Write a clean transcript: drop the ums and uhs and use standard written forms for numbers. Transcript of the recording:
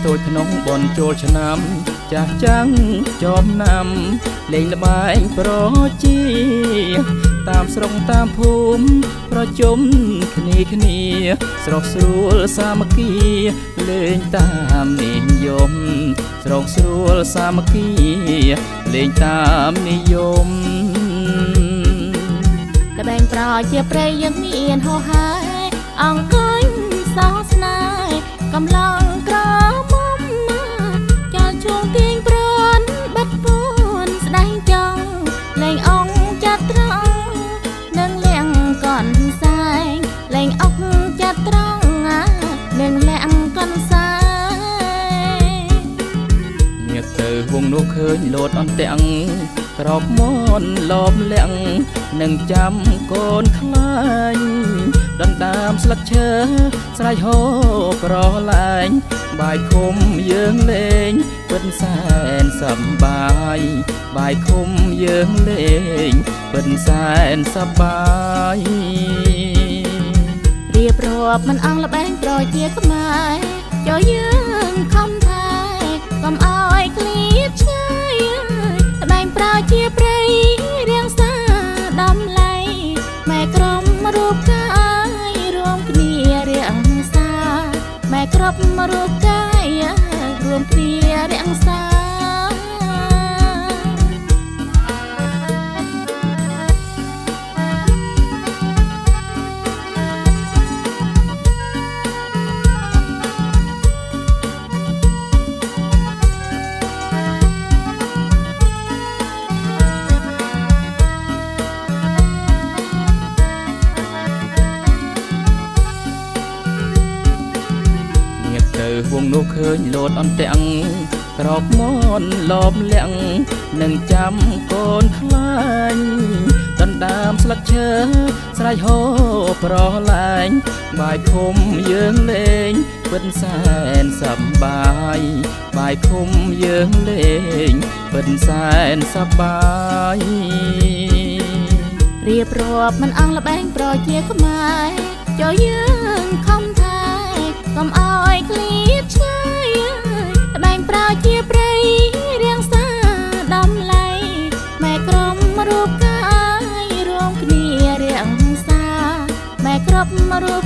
តូចក្នុងបនចូលឆ្នាំចាស់ចាំងចំណាំលេងល្បែងប្រជាតាមស្រុកតាមភូមិប្រជុំគ្នាគ្នាស្រស់ស្រួលសាមគ្គីលេងតាមនិយមស្រស់ស្រួលសាមគ្គីលេងតាមនិយម ល្បែងប្រជាប្រិយយើងមានហោហែអង្គញសាសនាកំឡងក្រមុំចាលជួងទាញព្រានបាត់ពួនស្ដែងចង់លេងអង្គចាត់ត្រង់នឹងលៀងកនសែងលេងអុកចាត់ត្រង់នឹងលៀងកនសែង ងាកទៅវងនោះឃើញលោតអន្ទាំងក្រោកមនលបលាក់នឹងចាំកូនខ្លាញ់ដណ្ដើមស្លឹកឈើស្រែកហូប្រឡែងបាយឃុំយើងលេងពិតសែនសប្បាយបាយឃុំយើងលេងពិតសែនសប្បាយ រៀបរាប់មិនអងល្បែងប្រជាខ្មែរចូលយើងខំថែកុំអោយឃ្លាតឆ្ងាយល្បែងប្រជាប្រិយរៀងសាដំឡៃម៉ែក្រុមរូបកាយរួមគ្នារៀងសាម៉ែគ្រប់រូបកាយរួមគ្នារៀងសា ងាកទៅវងនោះឃើញលោតអន្ទាំងក្រោកមនលបលាក់នឹងចាំកូនខ្លាញ់ដណ្ដើមស្លឹកឈើស្រែកហូប្រឡែងបាយឃុំយើងលេងពិតសែនសប្បាយបាយឃុំយើងលេងពិតសែនសប្បាយ រៀបរាប់មិនអងល្បែងប្រជាខ្មែរចូលយើងខំថែកុំអោយឃ្លាតឆ្ងាយល្បែងប្រជាប្រិយរៀងសាដំឡៃម៉ែក្រុមរូបកាយរួមគ្នារៀងសាម៉ែគ្រប់រូប